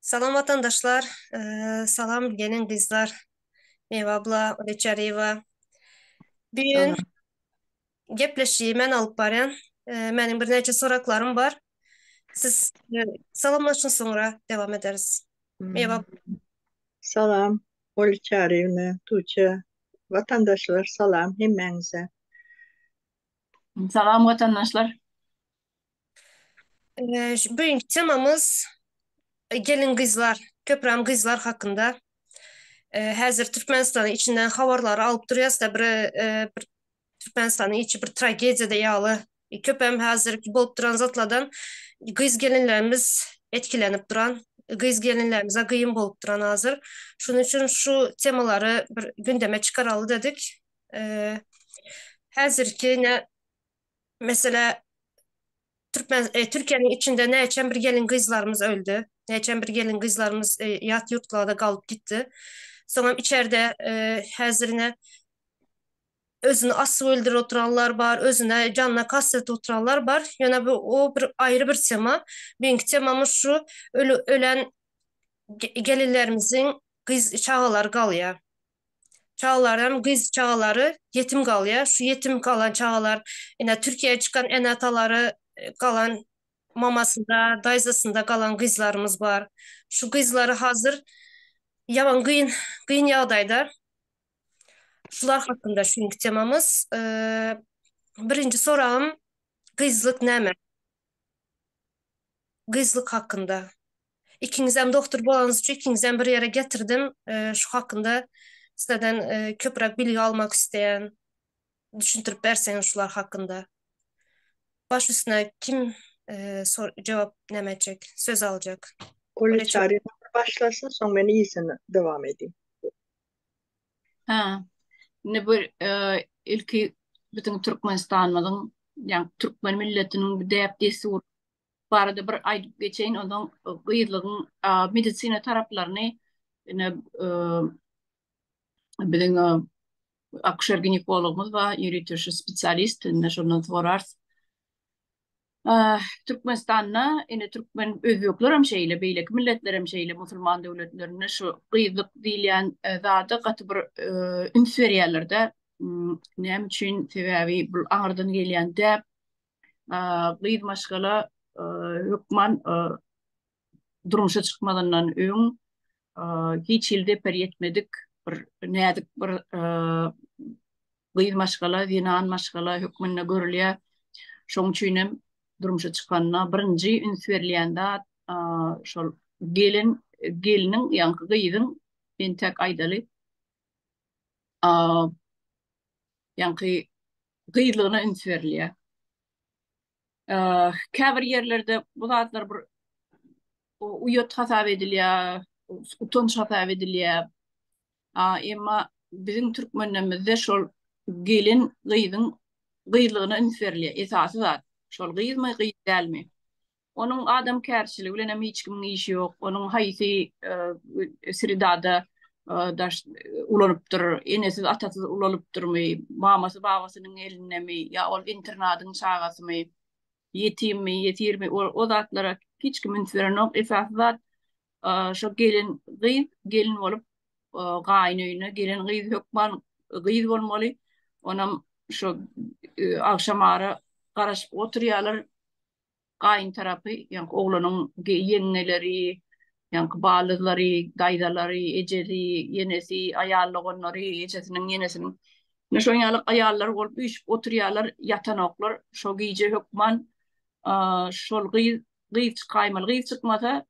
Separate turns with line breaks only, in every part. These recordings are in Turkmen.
Salam watandaşlar, salam gelin gyzlar, Meva abla, Reçarýewa. Bu gün
Salam.
gepleşiği men alyp barýan. Meniň birnäçe soraklarym bar. Siz salamlaşyn soňra dewam ederis. Meva
Hmm. Salam, Olya Çaryýewna, Tuğçe, watandaşlar salam hemmäňize.
Salam watandaşlar.
Şu bugünkü temamyz gelin gyzlar, köpräm gyzlar hakynda. Häzir Türkmenistanyň içinden habarlary alyp durýas-da bir bir Türkmenistanyň içi bir tragediýada ýaly. Köpem häzirki bolup duran zatlardan gyz gelinlerimiz etkilenip duran, gyz gelinlerimize gyýyn bolup duran hazir. Şunuň üçin şu temalary bir gündeme çykaraly dedik. Häzirki ne Mesela Türkmen e, Türkiye'nin içinde näçen bir gelin gyzlarymyz öldi. Näçen bir gelin gyzlarymyz e, ýat ýurtlarda galyp gitdi. Soňam içerde e, häzirine özüni asyp öldürip oturanlar bar, özüne janyna kast edip oturanlar bar. Ýöne bu o bir aýry bir tema. Birinki temamyz şu ölü, ölen gelinlerimiziň gyz çagalary galýar. Çagalaram gyz çagalary ýetim galýar. Şu ýetim galan çagalar ine Türkiýä çykan ene-atalary galan mamasynda, daýzasynda galan gyzlarymyz bar. Şu gyzlary hazir ýaman gyn gyn ýagdaýda. Şular hakynda şu günki temamyz. Birinji soragym gyzlyk näme? Gyzlyk hakynda. Ikiňizem doktor bolanyňyz üçin ikiňizem bir ýere getirdim. Şu hakynda sizlerden köpräk bilgi almak isleýän. Düşündirip berseňiz şular hakynda. Baş üstüne kim jogap näme etjek, söz aljak?
Olya Çaryýewa başlasyn, soň men yzyny dowam edeyim.
Ha. Indi bu ilki biziň Türkmenistanymyzyň, ýagny türkmen milletiniň bu däp-dessur barada bir aýdyp geçeýin, onsoň gyzlygyň medisina taraplaryny ine biziň akuşer-ginekologymyz bar, ýörite şu spesialist, indi şondan sorarys. Türkmenistanda ine türkmen özbekler hem şeýle, beýleki milletler hem şeýle musulman döwletlerinde şu gyzlyk diýilýän zada gaty bir üns berýärler-de. Näme üçin? Sebäbi bu aňyrdan gelýän däp. Gyz maşgala hökman durmuşa çykmazyndan öň hiç hili zeper ýetmedik bir näzik bir gyz maşgala, zenan maşgala hökmünde görülýär. Şonuň üçin hem durmuşa çykanda birinji üns berilýän zat şol gelin, gelniň, ýaňky gyzyň entek aýdaly, ýaňky gyzlygyna üns berilýär. Käbir ýerlerde bu zatlar bir uýat hasap edilýär, utanç hasap edilýär. Emma biziň türkmenlerimizde şol gelin gyzyň gyzlygyna üns berilýär. Esasy zat şol gyzmy, gyz dälmi? Onuň adamkärçiligi bilen hem hiç kimiň işi ýok. Onuň haýsy sredada daş ulalypdyr, enesiz, atasyz ulalypdyrmy, mamasy, babasynyň elindemi ýa ol internadyň çagasymy, ýetimmi, ýesirmi, o zatlara hiç kim üns berenok. Esasy zat şo gelin gyz gelin bolup gaýyn öýüne gelen gyz hökman gyz bolmaly. Onam şo agşamara garaşyp oturýarlar. Gaýyn tarapy, ýaňky oglanyň ýeňňeleri, ýaňky baldyzlary, daýzalary, ejesi, ýenesi, aýal doganlary, ejesiniň, ýenesiniň. Ine şoň ýaly aýallar bolup üýşüp oturýarlar, ýatanoklar. Şo gije hökman şol gyz, gyz çykaýmaly. Gyz çykmasa,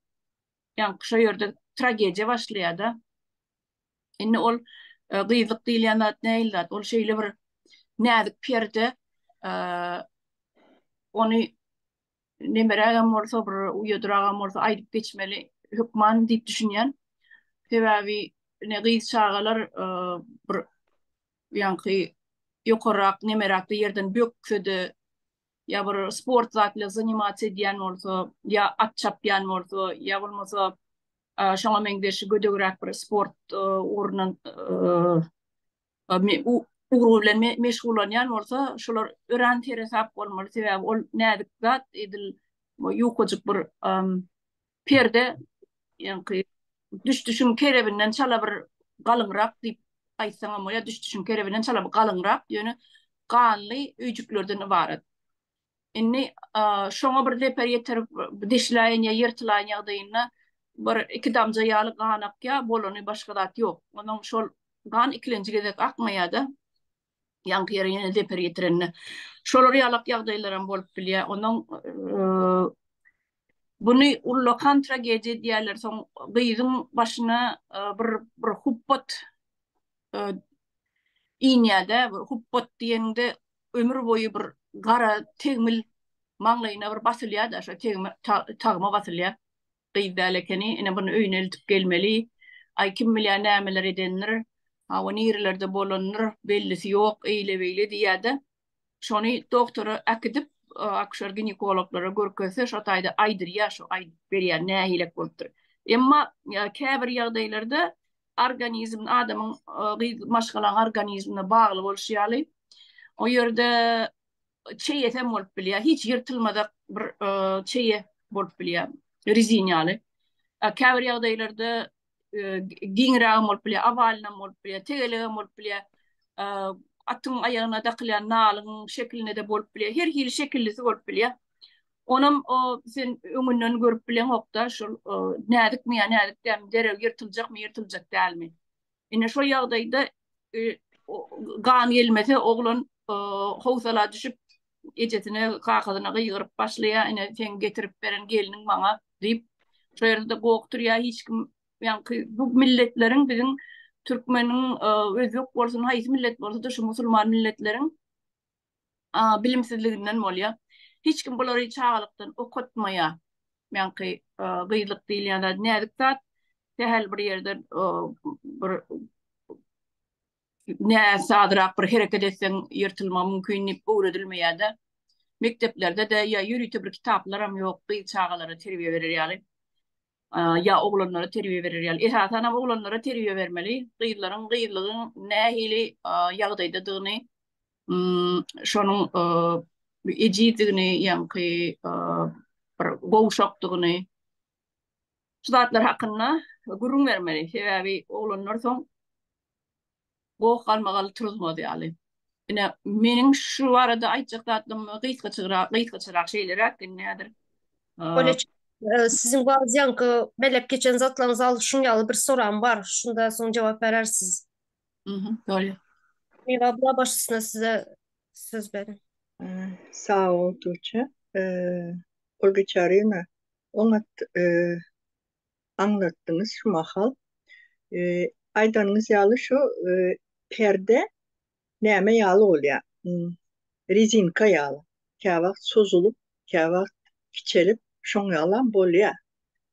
ýaňky şo ýerde tragediýa başlaýar-da. Indi ol gyzlyk diýilýän zat nähili zat? Ol şeýle bir näzik perde, ony nemerägem bolsa, bir uýadyragam bolsa aýdyp geçmeli hökman diýip düşünýän. Sebäbi ine gyz çagalar bir ýaňky ýokarrak nemeräkde ýerden bökse-de ýa bir sport zat bilen zanimasiýa edýän bolsa, ýa at çapýan bolsa, ýa bolmasa şoňa meňzeş gödegräk bir sport ugrundan ugry bilen meşgullanýan bolsa, şolar örän seresap bolmaly. Sebäbi ol näzik zat, edil ýukajyk bir perde. Ýaňky düşdüşiň kerebinden çala bir galyňrak diýip aýtsaňam bolýar, düşdüşiň kerebinden çala bir galyňrak, ýöne ganly öýjüklerden ybarat. Indi şoňa bir zeper ýetirip, deşiläýen ýa ýyrtylaýan ýagdaýynda bir iki damja ýaly gan akýar, bolany başga zat ýok. Onuň şol gan ikilenji gezek akmaýar-da. Ýaňky ýere ýene zeper ýetirende. Şolar ýalak ýagdaýlaram bolup bilýär. Onuň buny ullakan tragediýa diýýärler. Soň gyzyň başyna bir bir hupbat inýär-de, bir hupbat diýeniňde ömür boýu bir gara tegmil maňlaýyna bir basylýar-da, şo tegme tagma basylýar. Gyz däl ekeni, ine buny öýüne eltip gelmeli. Aý kim bilýär nämeler edendir, hawa nirelerde bolandyr, bellisi ýok, eýle-beýle diýýär-de, şony dogtora äkidip, akuşer-ginekologlara görkezse, şo taýda aýdyrýar, şo aýdyp berýär nähilek bolupdyr. Emma käbir ýagdaýlarda organizm adamyň gyz maşgalaň organizmine bagly bolşy ýaly, o ýerde çeýesem bolup bilýär. Hiç ýyrtylmazak bir çeýe bolup bilýär. Rezin ýaly. Käbir ýagdaýlarda giňrägem bolup bilýär, owalynam bolup bilýär, tegelegem bolup bilýär. Atyň aýagyna dakylýan nalyň şekilinde-de bolup bilýär. Her hili şekillisi bolup bilýär. Onam o sen öňünden görüp bileňok-da, şol näzikmi ýa näzik dälmi, derrew ýyrtyljakmy, ýyrtyljak dälmi. Ine şo ýagdaýda gan gelmese oglan howsala düşüp ejesine, kakasyna gygyryp başlaýar, ine seň getirip beren gelniň maňa diýip, şo ýerde-de goh turýar, hiç kim ýaňky bu milletleriň biziň türkmeniň özbek bolsun, haýsy millet bolsa-da şu musulman milletleriň bilimsizliginden bolýar. Hiç kim bulary çagalykdan okatmaýar. Ýaňky gyzlyk diýilýän zat näzik zat. Sähel bir ýerden bir näsazrak bir hereket etseň ýyrtylma mümkin diýip öwredilmeýär-de. Mekdeplerde-de ýa ýörite bir kitaplaram ýok gyz çagalara terbiýe berer ýaly. Ýa oglanlara terbiýe berer ýaly. Esasanam oglanlara terbiýe bermeli. Gyzlaryň gyzlygyň nähili ýagdaýdadygyny şonuň ejizdigini, ýaňky bir gowşakdygyny şu zatlar hakynda gürrüň bermeli. Sebäbi oglanlar soň goh-galmagaly turuzmaz ýaly. Ine, meniň şu barada aýtjak zatlarym gysgaçyrak, gysgaçarak şeýleräk indi häzir.
Bolýa, siziň wagz ýaňky belläp geçen zatlaryňyzy alyp şuň ýaly bir soragym bar. Şunda soň jogap berersiz.
Mhm, bolýa.
Miwa abla başysyna size söz berin.
Sag bol Tuğçe. Olga Çaryýewna, oňat aňlatdyňyz şu mahal. Aýdanyňyz ýaly şu perde näme ýaly bolýar, rezinka ýaly. Käwagt sozulyp, käwagt kiçelip, şoň ýalam bolýar.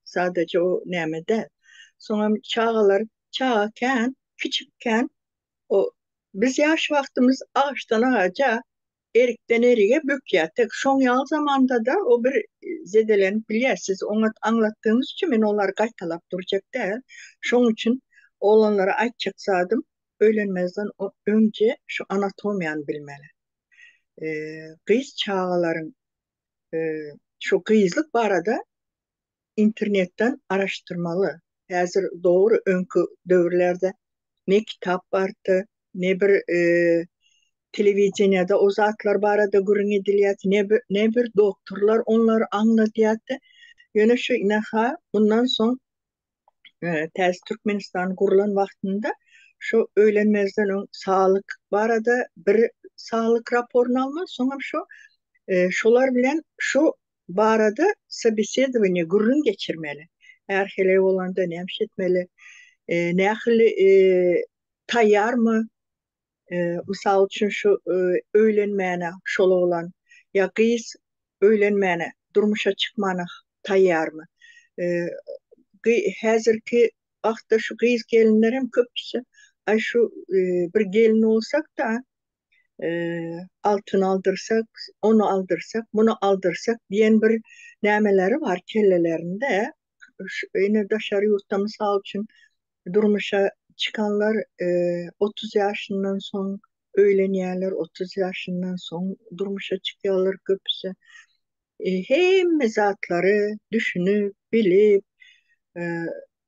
Sadaje o näme däl. Soňam çagalar çaga kän, kiçik kän o biz ýaş wagtymyz agaçdan agaja, erikden erige bökýärdik. Şoň ýaly zamanda-da o bir zedelenip bilýär. Siz oňat aňlatdygyňyz üçin men olary gaýtalap durjak däl. Şoň üçin oglanlara aýtjak zadym, öýlenmezden öňje şu anatomiýany bilmeli. Gyz çagalaryň şu gyzlyk barada internetden araşdyrmaly. Häzir dogry öňki döwürlerde ne kitap bardy, ne bir telewideniýada o zatlar barada gürrüň edilýärdi, ne bir, ne bir doktorlar onlary aňladýardy. Ýöne şu ine-ha mundan soň täze Türkmenistan gurlan wagtynda şu öýlenmezden öň saglyk barada bir saglyk raporyny almaly, soňam şu şolar bilen şu barada sobesedowaniýe, gürrüň geçirmeli. Är heleý bolanda näme iş etmeli, nähili taýýarmy, mysal üçin şu öýlenmäne şol oglan ýa gyz öýlenmäne, durmuşa çykmana taýýarmy. Häzirki wagtda şu gyz-gelinlerem köpüsi, aý şu bir gelin bolsak-da, altyn aldyrsak, ony aldyrsak, muny aldyrsak diýen bir nämeleri bar kellelerinde. Ine daşary ýurtda mysal üçin durmuşa çykanlar 30 ýaşyndan soň öýlenýärler, 30 ýaşyndan soň durmuşa çykýarlar köpüsi. Hemme zatlary düşünip, bilip,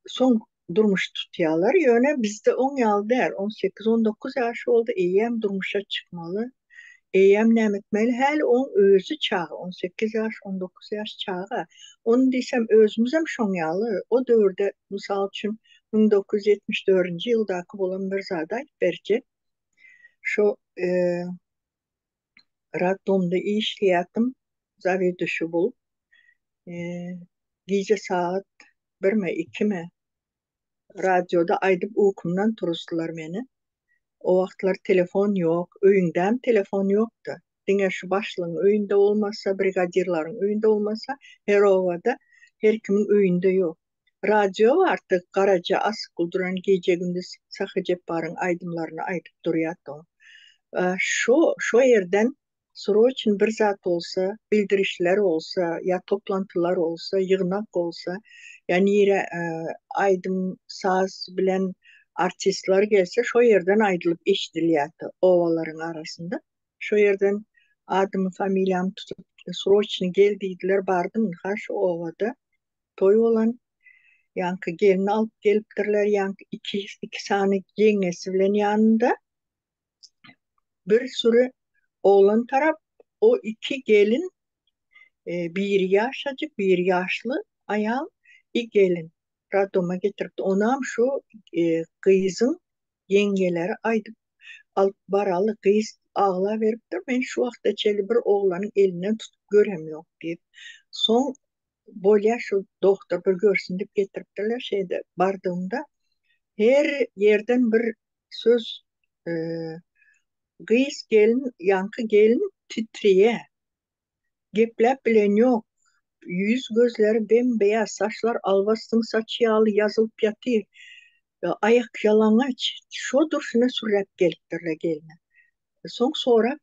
Soň durmuş tutýarlar. Ýöne bizde oň ýaly däl. 18, 19 ýaşy boldy, eýýäm durmuşa çykmaly. Eýýäm näme etmeli? Häli oň özi çaga, 18 ýaş, 19 ýaş çaga. Ony diýsem özümizem şoň ýaly. O döwürde, mysal üçin, 1974-nji ýyldaky bolan bir zady aýdyp berjek. Şo Raddomda işleýärdim, zaweduşi bolup. Gije sagat birmi, ikimi radioda aýdyp ukumdan turuzdylar meni. O wagtlar telefon ýok, öýüňdäm telefon ýokdy. Diňe şu başlygyň öýünde bolmasa, brigadirleriň öýünde bolmasa, her obada her kimiň öýünde ýok. Radio bardy, garaja asykly duran gije-gündiz Sahy Jepbaryň aýdymlaryny aýdyp durýardy o. Şo, şo ýerden sroçny bir zat bolsa, bildirişler bolsa, ýa toplantylar bolsa, ýygnak bolsa, ýa nirä aýdym-saz bilen artistler gelse, şo ýerden aýdylyp eşidilýärdi obalaryň arasynda. Şo ýerden adymy, familiýamy tutup, sroçny gel diýdiler, bardym, ynha şu obada toý bolan. Ýaňky gelni alyp gelipdirler, ýaňky iki, iki sany ýeňňesi bilen ýanynda. Bir süri oglan tarap, o iki gelin, e, biri ýaşajyk, biri ýaşly aýal, i gelin rodoma getiripdi. Onam şu e, gyzyň ýeňňeleri aýdyp alyp baraly gyz aglaberipdir, men şu wagta çenli bir oglanyň elinden tutup görem ýok diýip. Soň bolýa şu dogtor bir görsün diýip getiripdirler. Şeýde bardygymda her ýerden bir söz e, gyz gelin, ýaňky gelin titreýä. Gepläp bilen ýok. Ýüz gözleri bem-beýaz, saçlar albastyň saçy ýaly ýazylyp ýatyr. Aýak ýalaňaç. Şo durşuna sürräp gelipdirler gelne. Soň sorap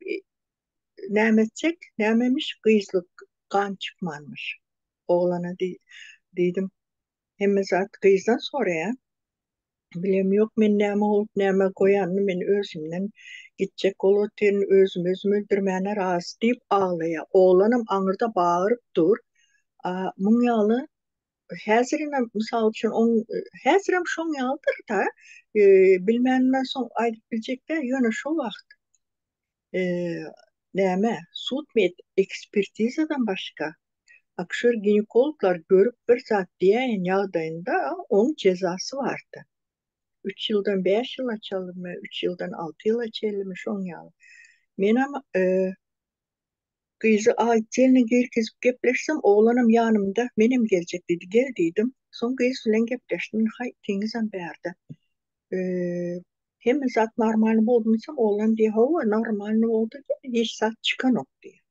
Näme etjek, nämemiş, gyzlyk gan çykmanmyş. Oglana diýdim, hemme zat gyzdan soraýan. Bilem ýok, men näme bolup, näme goýanyny men özümden gitjek bolup otyryn, özüm özümi öldürmäne razy diýip aglaýar. Oglanam aňyrda bagyryp dur. A muň ýaly häzirem mysal üçin oň häzirem şoň ýalydyr-da, bilmänimden soň aýdyp biljek däl, ýöne şo wagt näme, sud-med ekspertizadan başga akuşer-ginekologlar görüp bir zat diýäýen ýagdaýynda oň jezasy bardy. Üç ýyldan bäş ýyla çenlimi, üç ýyldan alty ýyla çenlimi şoň ýaly. Menem gyzy otdelny girkizip gepleşsem, oglanam ýanymda, menem geljek diýdi. Gel diýdim. Soň gyz bilen gepleşdim. Ynha ikiňizem bärde. Hemme zat normalny boldumy diýsem, oglan diýýär, hawa, normalny boldy diýýär, hiç zat çykanok diýýär.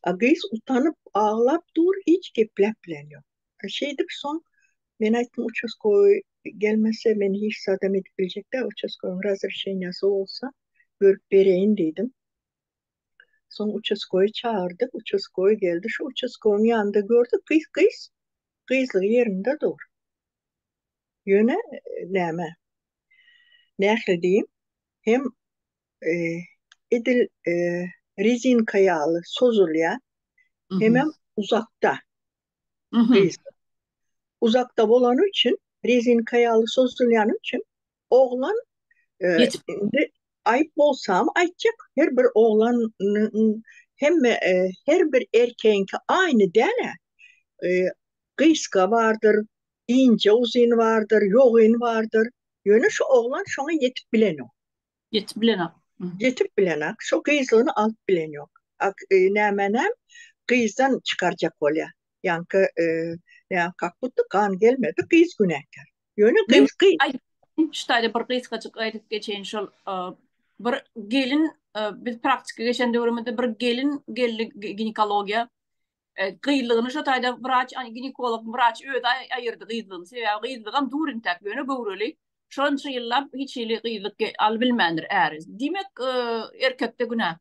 A gyz utanyp, aglap dur, hiç gepläp bilen ýok. Şeýdip soň men aýtdym, uçastkowy gelmese men hiç zadam edip biljek däl, uçastkowyň razrešeniýasy bolsa görüp bereýin diýdim. Soň uçastkowy çagyrdyk, uçastkowy geldi, şu uçastkowyň ýanynda gördük, gyz gyz, gyzlygy ýerinde dur. Ýöne näme? Nähili diýim? Hem edil rezinka ýaly sozulýar, hemem uzakda. Uzakda bolany üçin, rezinka ýaly sozulýany üçin oglan indi aýyp bolsam aýtjak, her bir oglanyň hemme her bir erkegiňki aýny däl-ä. Gysga bardyr, ince uzyn bardyr, ýogyn bardyr. Ýöne şu oglan şoňa ýetip bilenok.
Ýetip bilenok.
Ýetip bilenok. Şo gyzlygyny alyp bilen ýok. Nämenem gyzdan çykarjak bolýar. Ýaňky näme kak budda gan gelmedi, gyz günäkär. Ýöne gyz gyz.
Şu taýda bir gysgajyk aýdyp geçeýin şol bir gelin biz praktika geçen döwrümizde bir gelin geldi ginekologiýa. Gyzlygyny şo taýda wraç, ginekolog wraç özi aýyrdy gyzlygyny. Sebäbi gyzlygam dur intäk, ýöne göwreli. Şonça ýyllap hiç hili gyzlyk alybilmändir äri. Diýmek, erkekde günä.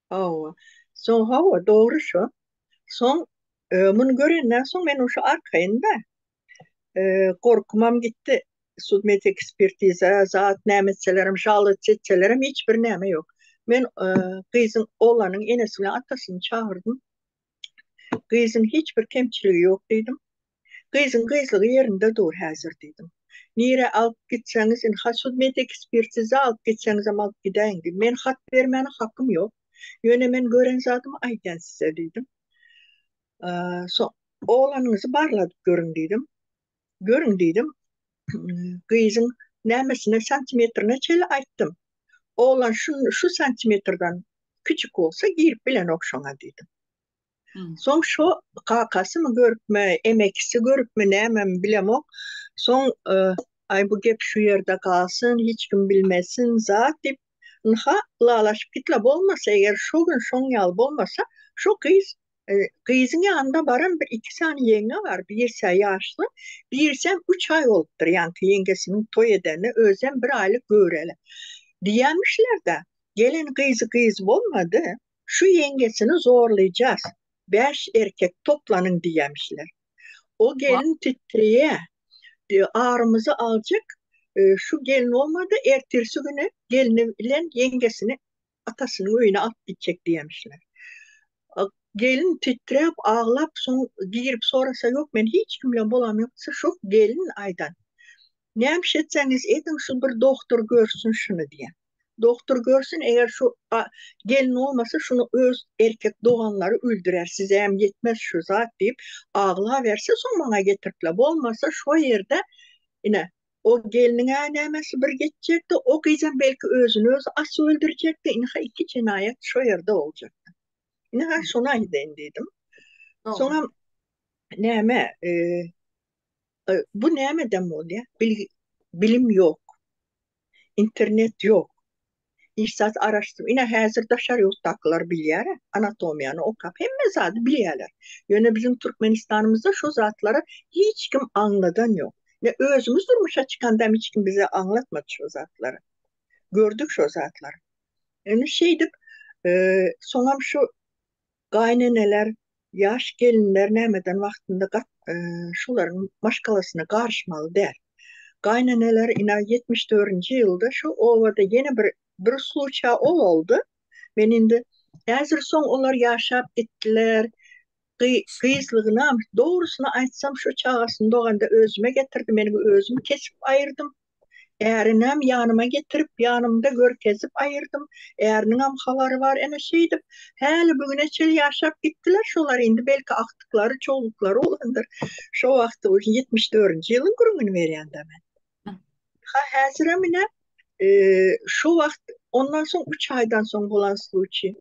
Hawa. Soň hawa, dogry şo. Soň muny görenden soň men uşa arkaýyn-da. Gorkymam gitdi. Sudmedekspertiza zat näme etselerem, žalots etselerem hiç bir näme ýok. Men gyzyň, oglanyň enesi bilen atasyny çagyrdym. Gyzyň hiç bir kemçiligi ýok diýdim. Gyzyň gyzlygy ýerinde dur häzir diýdim. Nirä alyp gitseňiz ynha sudmedekspertiza alyp gitseňizem alyp gidäýiň diýdim. Men hat bermäne hakym ýok. Ýöne men gören zadymy aýdýan size diýdim. Soň oglanyňyzy barladyp görüň diýdim. Görüň diýdim. Gyzyň nämesine santimetrine çenli aýtdym. Oglan şu şu santimetrden kiçik bolsa girip bilenok şoňa diýdim. Soň şo kakasymy görüpmi, emekisi görüpmi nämemi bilemok. Soň aý bu gep şu ýerde galsyn, hiç kim bilmesin zat diýip, ynha ylalaşyp gitdiler. Bolmasa eger şo gün şoň ýaly bolmasa, şo gyz Gyzyň ýanynda baran bir iki sany ýeňňe bar, birisi-ä ýaşly, birisem üç aý bolupdyr ýaňky ýeňňesiniň toý edenine, özem bir aýlyk göwreli. Diýýämişler-dä, gelen gyzy gyz bolmady, şu ýeňňesini zorlaýjas, bäş erkek toplanyň diýýämişler. O gelin titreýä, arymyzy aljak, şu gelin bolmady, ertirsi güni gelni bilen ýeňňesini atasynyň öýüne alyp gitjek diýemişler. Gelin titräp aglap soň girip sorasa ýok men hiç kim bilen bolam ýok diýse şo gelin aýdan. Nämiş etseňiz ediň şu bir dogtor görsün şuny diýen. Dogtor görsün eger şu gelin bolmasa şuny öz erkek doganlary öldürer sizem ýetmez şu zat diýip aglaberse soň maňa getiripler bolmasa şo ýerde ine O gelniň-ä nämesi bir geçjekdi, o gyzam belki özüni özi asyp öldürjekdi, ynha iki jenaýat şo ýerde boljakdy. Ynha şony aýdaýyn diýdim. Soňam näme, bu nämeden bolýar? Bilgi, bilim ýok. Internet ýok. Hiç zat araşdyr. Ine häzir daşary ýurtdakylar bilýär anatomiýany okap hemme zady bilýärler. Ýöne biziň Türkmenistanymyzda şo zatlary hiç kim aňladan ýok. Ne özümiz durmuşa çykanda hem hiç kim bize aňlatmady şo zatlary. Gördük şo zatlary. Indi şeýdip soňam şu Gaýyneneler, ýaş gelinler nämeden wagtynda gat şolaryň maşgalasyna garyşmaly däl. Gaýyneneler ina 74-nji ýylda şu obada ýene bir bir sluça o boldy. Men indi häzir soň olar ýaşap gitdiler. Gy gyzlygynam dogrusyny aýtsam şu çagasyny doganda özüme getirdi meniň özüm kesip aýyrdym. Ärinem ýanyma getirip, ýanymda görkezip aýyrdym. Äriniňem habary bar. Ene şeýdip, häli bu güne çenli ýaşap gitdiler. Şolar indi belki agtyklary, çowluklary bolandyr. Şo wagty bu 74-nji ýylyň gürrüňini berýän-dä men. Ha, häzirem ine, şo wagt, ondan soň üç aýdan soň bolan sluçiý.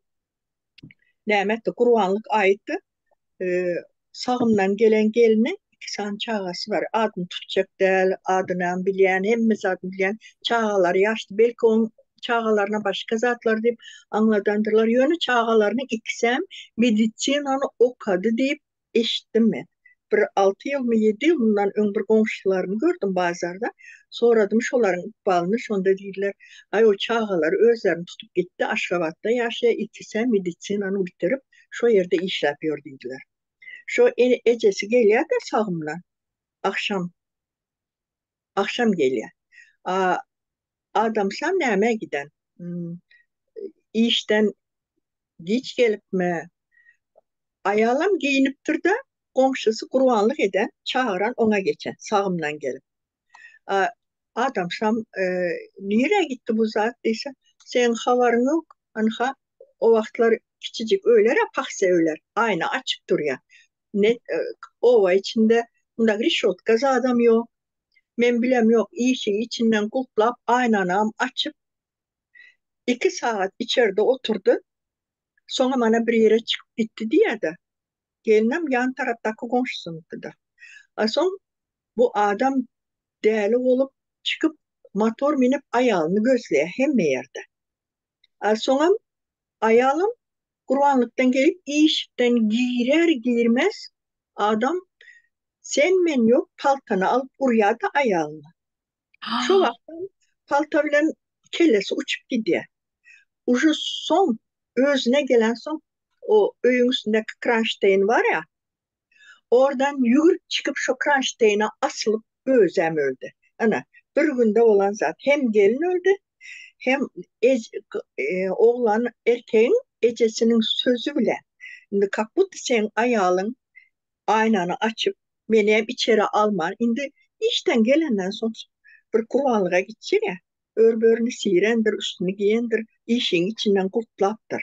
Näme etdi? Gurbanlyk aýtdy. Sagymdan gelen gelniň iki sany çagasy bar. Adyny tutjak däl, adynam bilýän, hemme zadyny bilýän. Çagalary ýaşdy. Belki oň çagalaryna başga zatlar diýip aňladandyrlar. Ýöne çagalarynyň ikisem medisinany okady diýip Eşitdim men. Bir alty ýylmy, ýedi ýyl mundan öň bir goňşularyny gördüm bazarda. Soradym şolaryň ykbalyny, şonda diýdiler, Aý, o çagalary özlerini tutup gitdi, Aşgabatda ýaşaýar, ikisem medisinany bitirip, şo ýerde işläp ýör diýdiler. Şo ejesi gelýär-de sagymdan, agşam. Agşam gelýär. A adamsam nämä giden? Işden giç gelipmi? Aýalam geýnipdir-de, goňşusy gurbanlyk eden, çagyran oňa geçen, sagymdan gelip. A adamsam nirä gitdi bu zat diýse, seň habaryň ýok, ynha, o wagtlar kiçijik öýler-ä pahsa öýler, aýna açyk durýar. Ne oba içinde mundak rişotka zadam ýok. Men bilem ýok, işigi içinden gulplap, aýnanam açyp, iki sagat içerde oturdy. Soňam ana bir ýere çykyp gitdi diýýär-de. Gelinem ýan tarapdaky goňşusynyňkyda. A soň bu adam däli bolup çykyp, motor münüp aýalyny gözleýär hemme ýerde. A soňam aýalam gurbanlykdan gelip işikden girer girmez adam sen men ýok paltany alyp urýada aýalyna. Şo wagtam palta bilen kellesi uçup gidýär. Uje soň özüne gelensoň o öýüň üstündäki kranşteýn bar ýa Oradan ýüwrüp çykyp şo kranşteýne asylyp özem öldi. Ana, bir günde bolan zat. Hem gelin öldi, hem oglan erkegiň ejesiniň sözi bilen. Indi kak budda seň aýalyň aýnany açyp. Menem içeri alman. Indi işden gelenden soň bir gurbanlyga gitjek-ä. Ör-börüni sirendir, üstüni geýendir, işigiň içinden gulplapdyr.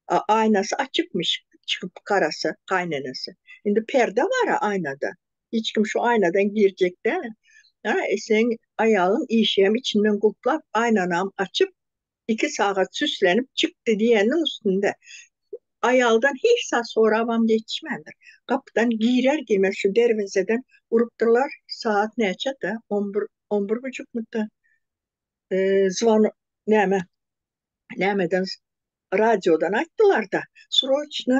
A aýnasy açykmyş, çykyp garasa, gaýnenesi. Indi perde bar-a aýnada. Hiç kim şu aýnadan girjek däl. A seň aýalyň işigem içinden gulplap, aýnanam açyp, iki sagat süslenip çykdy diýeniň üstünde aýaldan hiç zat sorabam ýetişmändir. Gapydan girer-girmez şu derwezeden urupdyrlar, sagat näçe-de, on bir, on bir buçukmydy, zwon, näme, nämeden, radiodan aýtdylar-da, sroçno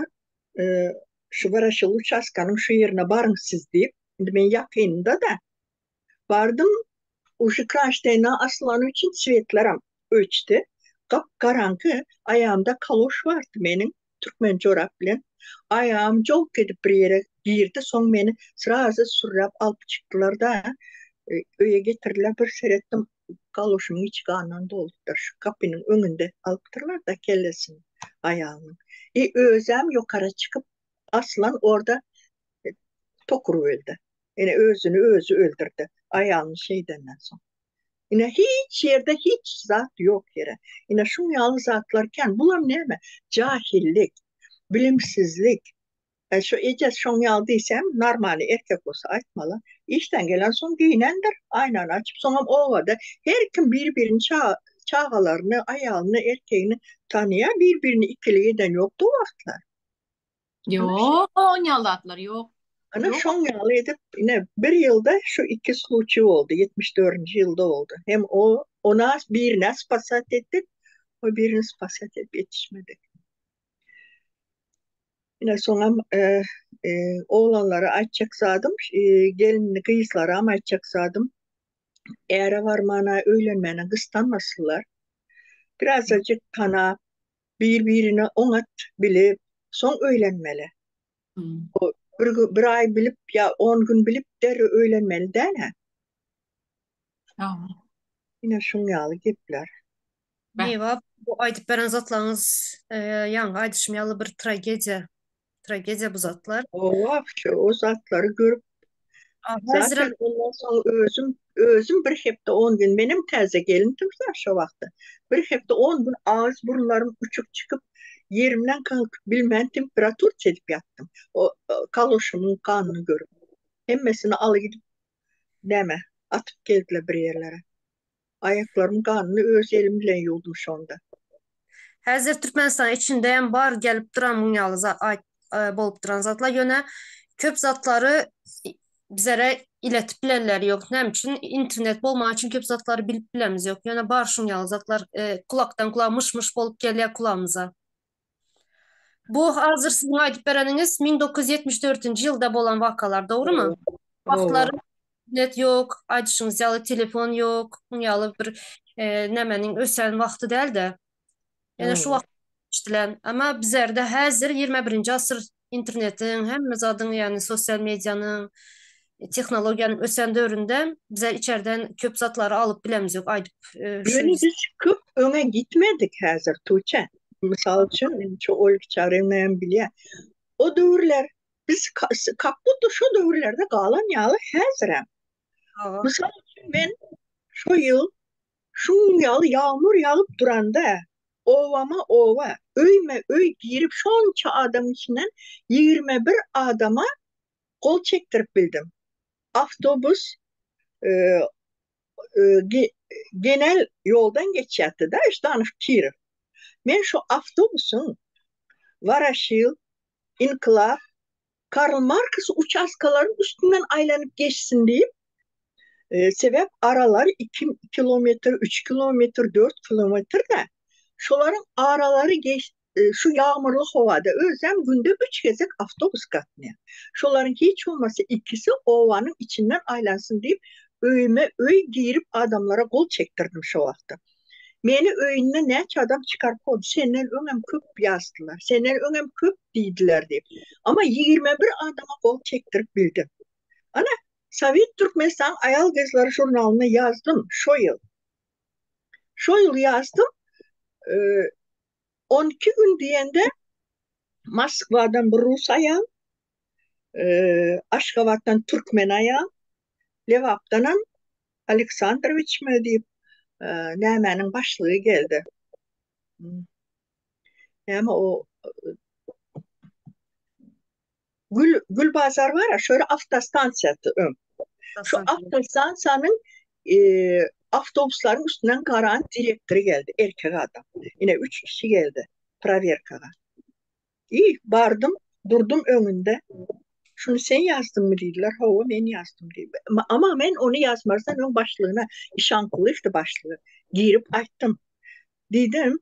şu Woroşil uçastkanyň şu ýerine baryň siz diýip, indi men ýakynda-da, Bardym, uşy kronşteýne asylany üçin swetlerem öçdi. Gap-garaňky, aýagymda kaloş bardy meniň, türkmen jorap bilen. Aýagym jolk edip bir ýere girdi, soň meni srazy sürräp alyp çykdylar-da, öýe getirdiler. Bir seretdim, kaloşymyň içi gandan dolupdyr. Şu gapynyň öňünde alypdyrlar-da kellesini aýagynyň. I özem ýokara çykyp, asylan orda tokuryp öldi. Ine özüni özi öldürdi. Aýalyny şeýdenden soň. Ine hiç ýerde hiç zat ýok ýere. Ine şuň ýaly zatlar kän. Bulam näme? Jahillik, bilimsizlik. E şu ejesi şoň ýaly diýsem, normalny erkek bolsa aýtmaly. Işden gelen soň geýnendir, aýnany açyp, soňam obada her kim bir-birini çagalaryny, aýalyny, erkegini tanaýar, bir-birini ikilik eden ýokdy o wagtlar.
Ýok, oň ýaly zatlar ýok.
Ana şoň ýaly edip, ine bir ýylda şu iki sluçiý boldy, 74-nji ýylda boldy. Hem o ona birine spasat etdik, o birini spasat edip ýetişmedik. Ine soňam e, e, oglanlara aýtjak zadym, e, gelinli gyzlaram aýtjak zadym, äre barmana, öýlenmäne gyssanmasynlar. Birazajyk tanap, Bir-birine oňat bilip, soň öýlenmeli. O bir, bir aý bilip ýa on gün bilip derrew öýlenmeli däl-ä. Ine şuň ýaly gepler.
Mewap, bu aýdyp beren zatlaryňyz ýaňky aýdyşym ýaly bir tragediýa. Tragediýa bu zatlar.
Hawa, o zatlary görüp Zaten ondan soň özüm özüm bir hepde on gün menem täze gelindim şo wagtda. Bir hepde on gün agyz burunlarym uçuk çykyp ýerimden kalkyp bilmän temperatur çekip ýatdym. O kaloşumyň ganyny görüp. Hemmesini aly gidip näme atyp geldiler bir ýerlere. Aýaklarymyň ganyny öz elim bilen ýuwdum şonda.
Häzir Türkmenistan içinde hem bar gelip duran muň ýaly aýt bolup duran zatlar ýöne köp zatlary bizlere iletip bilenler ýok. Näme üçin? Internet bolmany üçin köp zatlary bilip bilemiz ýok. Ýöne bar şuň ýaly zatlar kulakdan kulaga myş-myş bolup gelýär kulagymyza. Bu hazir siziň aýdyp bereniňiz 1974-nji ýylda bolan wakalar, dogrymy? Wagtlary internet ýok, aýdyşyňyz ýaly telefon ýok, muň ýaly bir e, nämäniň ösen wagty däldi. Ýöne şu wagt eşdilen. Emma bizlerde häzir 21-nji asyr internetiň, hemme zadyň, ýagny sosial medianyň, tehnologiýanyň ösen döwründe bizler içerden köp zatlary alyp bilemiz ýok aýdyp
şu Ýöne biz köp öňe gitmedik häzir Tuğçe. Mysal üçin, indi şu Olga Çaryýewna hem bilýär. O döwürler biz kak budda şo döwürlerde galan ýaly häzirem. Mysal üçin men şo ýyl şuň ýaly ýagmyr ýagyp duranda obama oba, öýme öý girip şonça adamyň içinden 21 adama gol çekdirip bildim. Awtobus genel ýoldan geçýärdi-de, Ždanow Kirow. Men şu awtobusyň Woroşil, Inkilap, Karl Marks uçastkalaryň üstünden aýlanyp geçsin diýip, sebäp aralary iki kilometr, üç kilometr, dört kilometr-de, şolaryň aralary geç, şu ýagmyrly howada özem günde üç gezek awtobus gatnaýar. Şolaryň hiç bolmasa ikisi obanyň içinden aýlansyn diýip, öýüme öý girip adamlara gol çekdirdim şo wagtda. Meni öýünden näçe adam çykaryp kowdy, senden öňem köp ýazdylar, senden öňem köp diýdiler diýip. Amma 21 adama gol çekdirip bildim. Ana, Sowet Türkmenistanyň aýal-gyzlary žurnalynda ýazdym şo ýyl. Şo ýyl ýazdym. 12 gün diýende Moskwadan bir rus aýal, Aşgabatdan türkmen aýal, Lebapdanam Aleksandrowiçmi diýip, nämäniň başlygy geldi. Näme o Gül Gül bazar bar, şöyle awtostansiýasy öň. Şu awtostansiýanyň e, awtobuslaryň üstünden garan direktory geldi, erkek adam. Ine üç kişi geldi prowerkaga. I bardym, durdum öňünde. Şuny sen ýazdyňmy diýdiler. Hawa, men ýazdym diýdim. Ama men ony ýazmazdan öň başlygyna, Işankulyýewdi başlygy, girip aýtdym. Diýdim,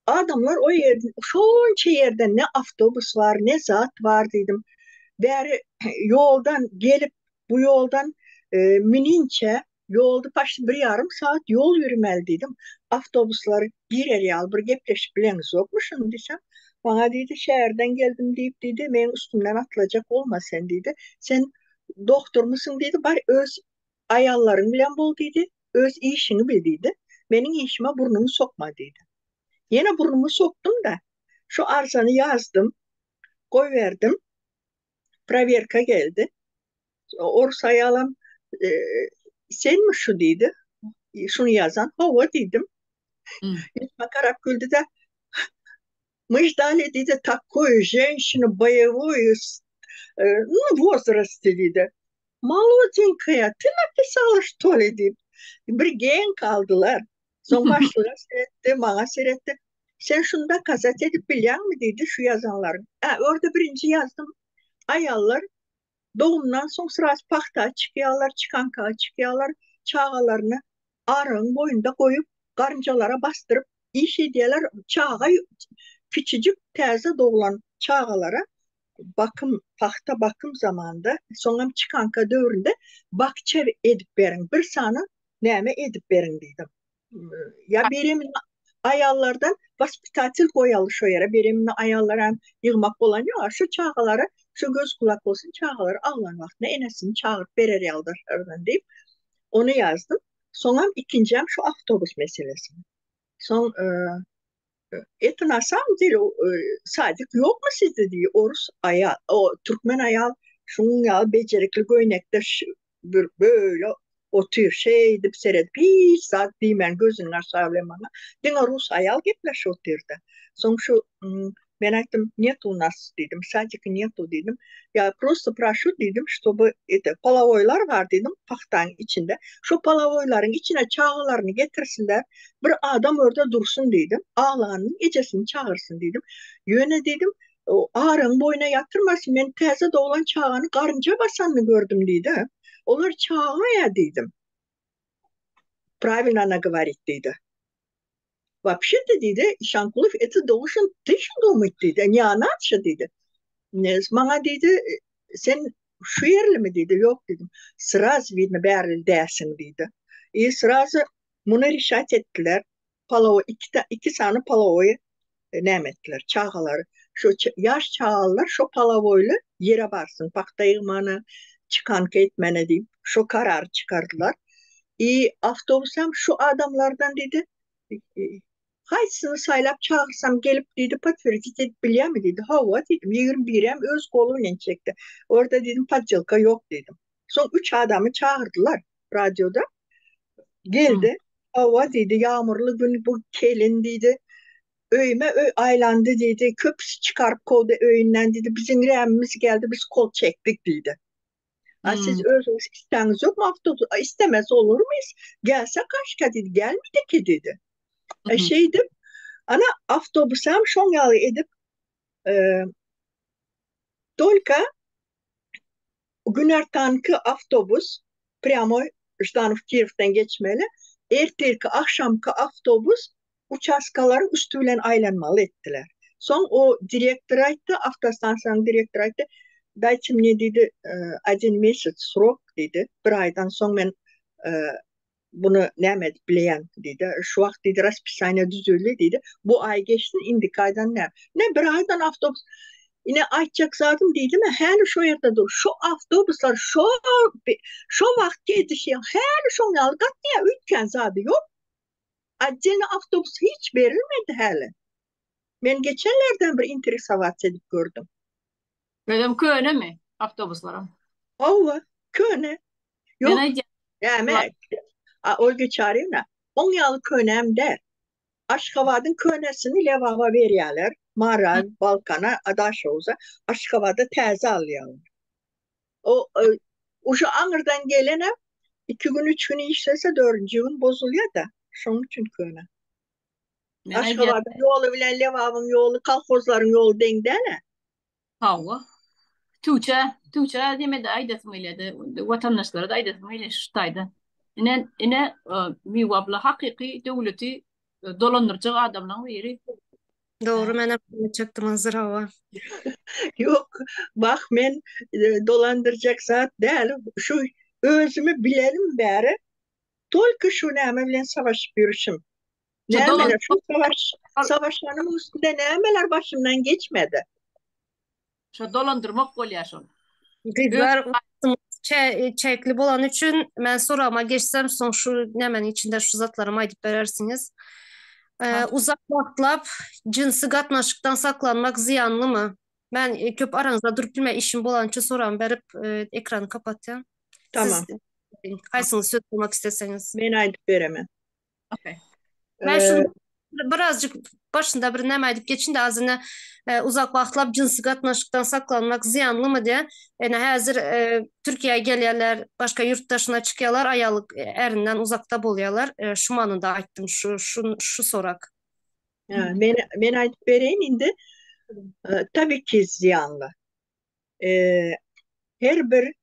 adamlar o ýer, şonça ýerde ne awtobus bar, ne zat bar diýdim. Bäri ýoldan gelip, bu ýoldan e, müninçä Ýolda paçti bir ýarym sagat ýol ýöremeli diýdim. Awtobuslar girer ýaly bir gepleşip bileňizokmy şuny diýsem, maňa diýdi, şäherden geldim diýip diýdi, meň üstümden atylajak bolma sen diýdi. Sen dogtormysyň diýdi, bar öz aýallaryň bilen bol diýdi, öz işiňi bil diýdi. Meniň işime burnuňy sokma diýdi. Ýene burnumy sokdum-da, şu arzany ýazdym, goýberdim. Prowerka geldi. Orus aýalam e, senmi şu diýdi. Şuny ýazan, hawa diýdim. Hmm. Ýüzüme garap güldi-de, Мы ждали, diýdi, такую женщину боевую, e, ну, в возрасте, diýdi. Молоденькая, ты написала, что ли, diýip. Bir geň galdylar. Soň başlyga seretdi, maňa seretdi. Sen şuny dokazat edip bilýäňmi diýdi, şu ýazanlaryň. Ä, orada birinji ýazdym. Aýallar dogumdan soň sraz pagta çykýarlar, çykanka çykýarlar, çagalaryny arygyň boýunda goýup, garynjalara basdyryp iş edýärler. Çaga kiçijik täze doglan çagalara bakym, pagta bakym zamanda, soňam çykanka döwründe bakça edip beriň, bir sany näme edip beriň diýdim. Ýa beremini aýallardan waspitatel goýaly şo ýere, beremini aýallar hem ýygmak bolan ýok, şu çagalara şu göz kulak bolsun, çagalar aglan wagtynda enesini çagyryp berer ýaly daşardan diýip, ony ýazdym. Soňam ikinjäm şu awtobus meselesi. Soň e, Это на самом деле sadik ýokmy sizde diýdi. Orus aýal, o türkmen aýal şunuň ýaly bejerikli göýnekde bir böyle otyr şeýdip seredip hiç zat diýmän gözüniň aşagy bilen maňa diňe rus aýal gepleşip otyrdy. Soň şu men aýtdym net u nas diýdim, sadika netu diýdim. Ýa prosto proşu diýdim, ştoby ete polowoýlar bar diýdim pahtaň içinde. Şo polowoýlaryň içine çagalaryny getirsinler. Bir adam orda dursun diýdim. Aglanyň ejesini çagyrsyn diýdim. Ýöne diýdim, aryň boýuna ýatyrmasyn, men täze doglan çagany garynja basanyny gördüm diýdi. Olar çaga-ýa diýdim. Pravilno ona govorit diýdi. Wapşe-de diýdi, Işankulow это должен ты же думать diýdi, ne ona же diýdi. Maňa diýdi, sen şu ýerlimi diýdi, ýok diýdim. Sraz widno bärli dälsiň diýdi. I srazy Muny rişat etdiler. Palowy iki iki sany palowy näme etdiler? Çagalary şu ýaş çagalar şo palowoýly ýere barsyn, pagta ýygmana, çykanka etmäne diýip, şo karary çykardylar. I awtobusam şu adamlardan diýdi, haýsyny saýlap çagyrsam gelip diýdi, podtwerdit edip bilýärmi diýdi. Hawa diýdim, ýigrimi birem öz goly bilen çekdi. Orda diýdim, poddelka ýok diýdim. Soň üç adamy çagyrdylar radioda. Geldi. Hawa diýdi, ýagmyrly gün bu kelin diýdi. Öýüme öý aýlandy diýdi. Köpüsi çykaryp kowdy öýünden diýdi. Biziň rämimiz geldi, biz kol çekdik diýdi. A siz özüňiz isläňiz ýokmy awtobus? A istemez olurmyz? Gelse kaşka diýdi. Gelmedi ki diýdi. E şeýdip, ana awtobusam şoň ýaly edip, e, tolka Günortanky awtobus prýamoý Ždanow Kirowdan geçmeli, ertirki agşamky awtobus uçastkalaryň üsti bilen aýlanmaly etdiler. Soň o direktor aýtdy, awtostansiýanyň direktory aýtdy, Daýte mne diýdi, odin mesýac srok diýdi, bir aýdan soň men Buny näme edip bileýän diýdi. Şu wagt diýdi raspisaniýa düzüldi diýdi. Bu aý geçsin, indiki aýdan näme? Ne bir aýdan awtobus. Ine aýtjak zadym diýdim, häli şo ýerde dur. Şu awtobuslar şo şo wagtky edişi häli şoň ýaly gatnaýar, üýtgän zady ýok. Otdelny awtobus hiç berilmedi häli. Men geçenlerden bir interesowats edip gördüm.
Özem könemi? Awtobuslaram.
Hawa, köne.
Men
Ýok,
aýdýan.
näme? A Olga Çaryýewna, oň ýaly könäm däl. Aşgabadyň könesini Lebaba berýärler, Mara, Balkana, Daşoguza, Aşgabada täze alýarlar. O uje aňyrdan gelenem iki gün, üç gün işlese, dördünji gün bozulýar-da. Şonuň üçin köne.
Men aýdýan.
Aşgabadyň ýoly bilen Lebabyň ýoly, kolhozlaryň ýoly deň däl-ä.
Hawa. Tüwçä, tüwçä diýmedi aýdasym gelýärdi. Watandaşlara-da aýdasym gelýär şu taýda. Ine, ine, Miwe abla hakyky döwleti dolandyrjak adamlaň biri.
Dogry menem şony aýtjakdym hazir hawa.
Ýok, bah men dolandyrjak zat däl. Şu özümi bilelim bäri tolko şu näme bilen savaşyp ýörüşim. Nämeler şu savaş savaşanymyň üstünde nämeler başymdan geçmedi.
Şo dolandyrmak bolýar şol.
Gyzlar çäkli bolany üçin men soragyma geçsem soň şu nämeniň içinde şu zatlarymy aýdyp berersiňiz. Uzak wagtlap jynsy gatnaşykdan saklanmak zyýanlymy? Men köp araňyzda durup bilmän işim bolany üçin soragymy berip ekrany kapatýan.
Tamam.
Siz haýsyňyz söz almak isleseňiz.
Men aýdyp beremen.
Okay.
Men şunu birazjyk başynda bir näme aýdyp geçin-de azyna e, uzak wagtlap jynsy gatnaşykdan saklanmak zyýanlymy diýen. Ene häzir e, Türkiýä gelýärler, başga ýurt daşyna çykýarlar, aýaly e, ärinden uzakda bolýarlar. E, şu manyda aýtdym şu şu şu sorak.
Ha, men men aýdyp bereýin indi. E, tabii ki zyýanly. E, her bir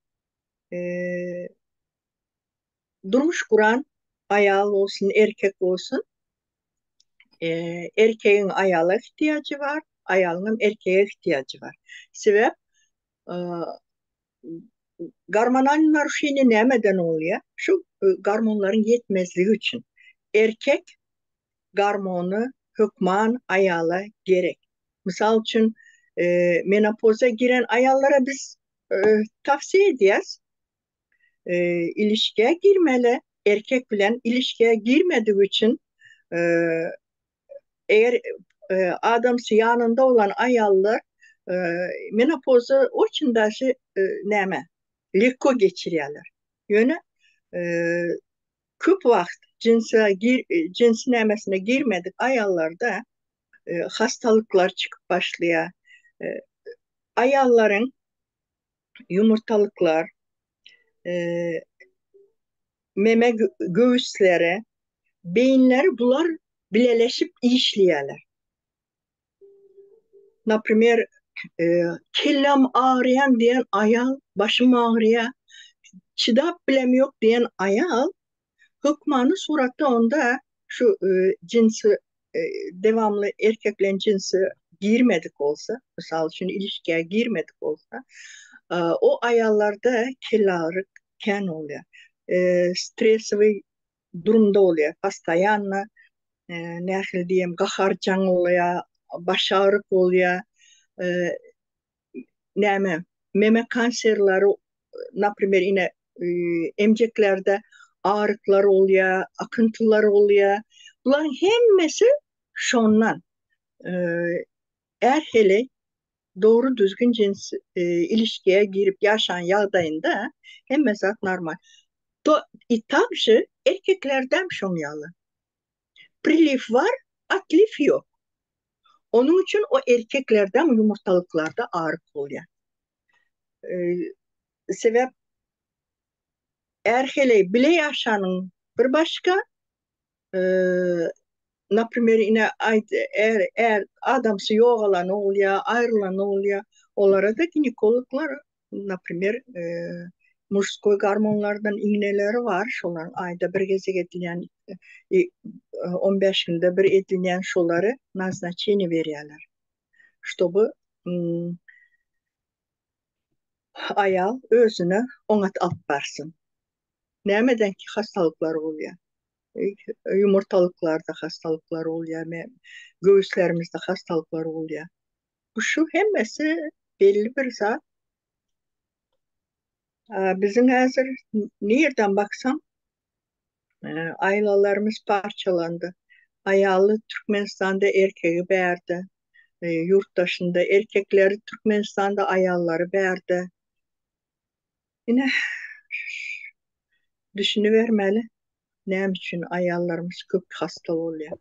e, Durmuş guran aýal bolsun, erkek bolsun, erkegiň aýala ihtiýajy bar, aýalyňam erkege ihtiýajy bar. Sebäp gormonal naruşeniýe nämeden bolýar? Şu gormonlaryň ýetmezligi üçin. Erkek gormony hökman aýala gerek. Mysal üçin, menopoza giren aýallara biz tawsiýe edýäs, ilişgä girmeli, erkek bilen ilişgä girmedigi üçin eger adamsy ýanynda bolan aýallar menopoza oçin daşy näme legko geçirýärler. Ýöne köp wagt jynsy jyns nämesine girmedik aýallarda hastalyklar çykyp başlaýar. Aýallaryň ýumurtalyklar, meme göwüsleri, beýinleri bular bileleşip işleýärler. Naprimer, kelläm agyrýan diýen aýal, başym agyrýar, çydap bilemýok diýen aýal Hökmany suratda onda şu jynsy dewamly erkek bilen jynsy girmedik bolsa, mysal üçin ilişgä girmedik bolsa, o aýallarda kellagyry kän bolýar. Stressowy durumda bolýar, postoýanno nähili diýem gaharjaň bolýar, başagyryk bolýar, näme meme kanserleri naprimer ine emjeklerde aryklar bolýar, akyntylar bolýar. Bularyň hemmesi şondan. Är heleý dogry düzgün jins ilişkiye girip ýaşan ýagdaýynda hemme zat normal. To i takže erkeklerdem şoň ýaly. Priliw bar, otliw ýok. Onuň üçin o erkeklerdem ýumurtalyklarda aryk bolýar. Sebäp är-heleý bile ýaşanyň bir başga, naprimer ine aýt är är adamsy ýogalany bolýar, aýrylany bolýar. Olara-da ginekologlar naprimer mužskoý gormonlardan iňneleri bar, şolaryň aýda bir gezek edilýän, 15 günde bir edilýän şolary naznaçeniýe berýärler. Ştoby aýal özüne oňat alyp barsyn. Nämedenki hastalyklar bolýar. Ýumurtalyklarda hastalyklar bolýar, göwüslerimizde hastalyklar bolýar. Bu şu hemmesi belli bir zat. Biziň häzir nirden baksaň aýlalarymyz parçalandy. Aýaly Türkmenistanda, erkegi bärde. Ýurt daşynda erkekleri Türkmenistanda, aýallary bärde. Ine, düşünibermeli, näme üçin aýallarymyz köp hasta bolýar.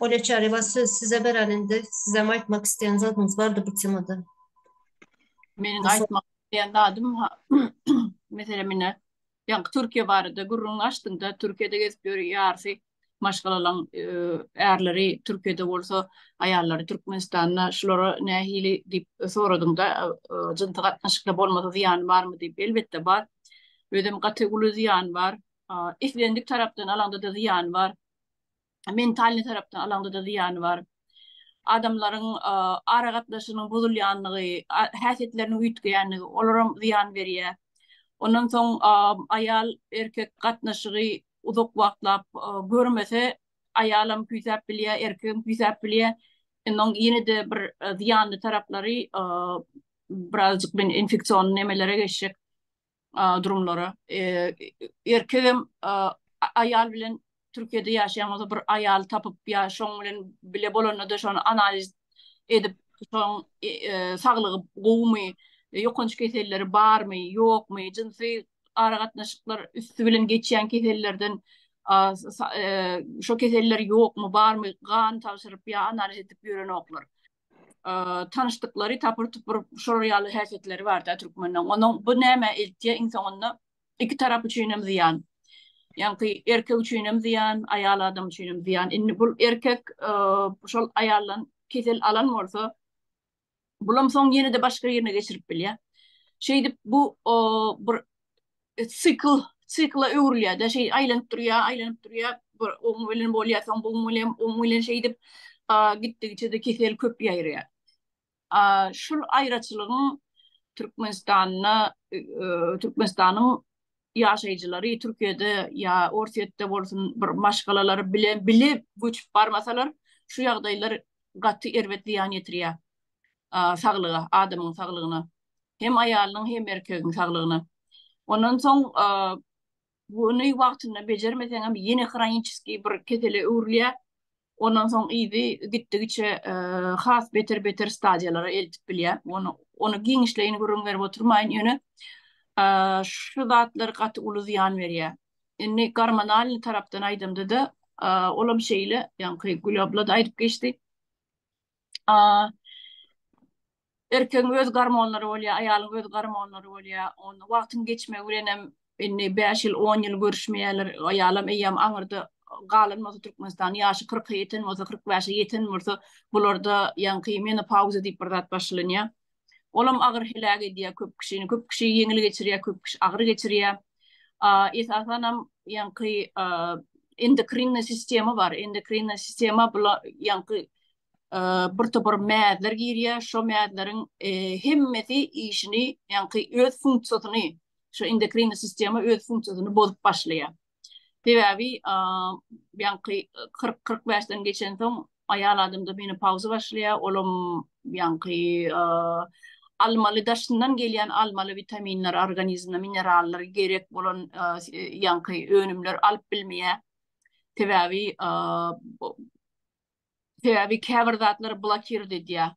Olya Çaryýewa söz size beren indi. Sizem aýtmak isleýän zadyňyz bardy bu temada.
Meniň aýtmak isleýän zadym meselem ine ýaňky Türkiýe barada gürrüň açdyňda Türkiýede gezip ýör ýarysy maşgalalaň ärleri Türkiýede bolsa aýallary Türkmenistanda şulara nähili diýip soradyňda jynsy gatnaşykda bolmasa zyýany barmy diýip elbetde bar. Özem gaty uly zyýany bar. Islendik tarapdan alaňda-da zyýany bar. Mentalnyý tarapdan alaňda-da zyýany bar. Adamlaryň aragatnaşygynyň bozulýanlygy, häsiýetleriniň üýtgeýänligi olaram zyýan berýär. Ondan soň aýal erkek gatnaşygy uzak wagtlap görmese aýalam küýsäp bilýär, erkegem küýsäp bilýär. Onuň ýene-de bir zyýanly taraplary birazjyk men infeksion nemelere geçjek durumlara. Erkegem aýal bilen Türkiýede ýaşaýan bolsa bir aýal tapyp ýa şoň bilen bile bolanda-da şony analiz edip şoň saglygy gowumy, ýokanç keselleri barmy, ýokmy, jynsy aragatnaşyklar üsti bilen geçýän kesellerden şo keseller ýokmy, barmy, gan tabşyryp ýa analiz edip ýörenoklar. Tanyşdyklary tapyr-tupur şolar ýaly häsiýetleri bar-da türkmeniň. Onuň bu nämä eltýär iň soňunda? Iki tarap üçin hem zyýan. Ýaňky erkek üçin hem zyýan, aýal adam üçin hem zyýan. Indi bu erkek şol aýaldan kesel alan bolsa, bulam soň ýene-de başga birine geçirip bilýär. Şeýdip bu bir sikl, sikla öwrülýär-de, şeý aýlanyp durýar, aýlanyp durýar. Bir oň bilen bolýar, soň buň bilen, oň bilen şeýdip gitdigiçe-de kesel köp ýaýraýar. Şul aýraçylygyň Türkmenistanda Türkmenistanyň ýaşaýjylary Türkiýede ýa Orsýetde bolsun bir maşgalalary bile bile göçüp barmasalar şu ýagdaýlar gaty erbet zyýan ýetirýär saglyga, adamyň saglygyna. Hem aýalynyň hem erkegiň saglygyna. Ondan soň Muny wagtynda bejermeseňem ýene hroniçeskiý bir kesele öwrülýär. Ondan soň yzy gitdigiçe has beter-beter stadiýalara eltip bilýär. Ony ony giňişleýin gürrüň berip oturmaýyn, ýöne şu zatlar gaty uly zyýan berýär. Indi gormonalnyý tarapdan aýdamda-da, olam şeýle, ýaňky Gül abla-da aýdyp geçdi. Erkegiň öz gormonlary bolýar, aýalyň öz gormonlary bolýar. Onda wagtyň geçmegi bilen hem indi 5 ýyl, 10 ýyl görüşmeýärler. Aýalam eýýäm aňyrda galan bolsa Türkmenistan ýaşy 40-a ýeten bolsa, 45-e ýeten bolsa, bularda ýaňky menopauza diýip bir zat başlanýar. Olam agyr heläk edýär köp kişini. Köp kişi ýeňil geçirýär, köp kişi agyr geçirýär. Esasanam ýaňky endokrinna sistema bar. Endokrinna sistema bula ýaňky bir topar mäzler girýär. Şo mäzleriň hemmesi işini, ýaňky öz funksiýasyny, şo endokrinna sistema öz funksiýasyny bozup başlaýar. Sebäbi ýaňky 40-45-den geçensoň aýal adamda menopauza başlaýar. Olam ýaňky almaly daşyndan gelýän almaly witaminler organizmine minerallar gerek bolan ýaňky önümler alyp bilmeýär. Sebäbi Sebäbi käbir zatlar blokird edýär.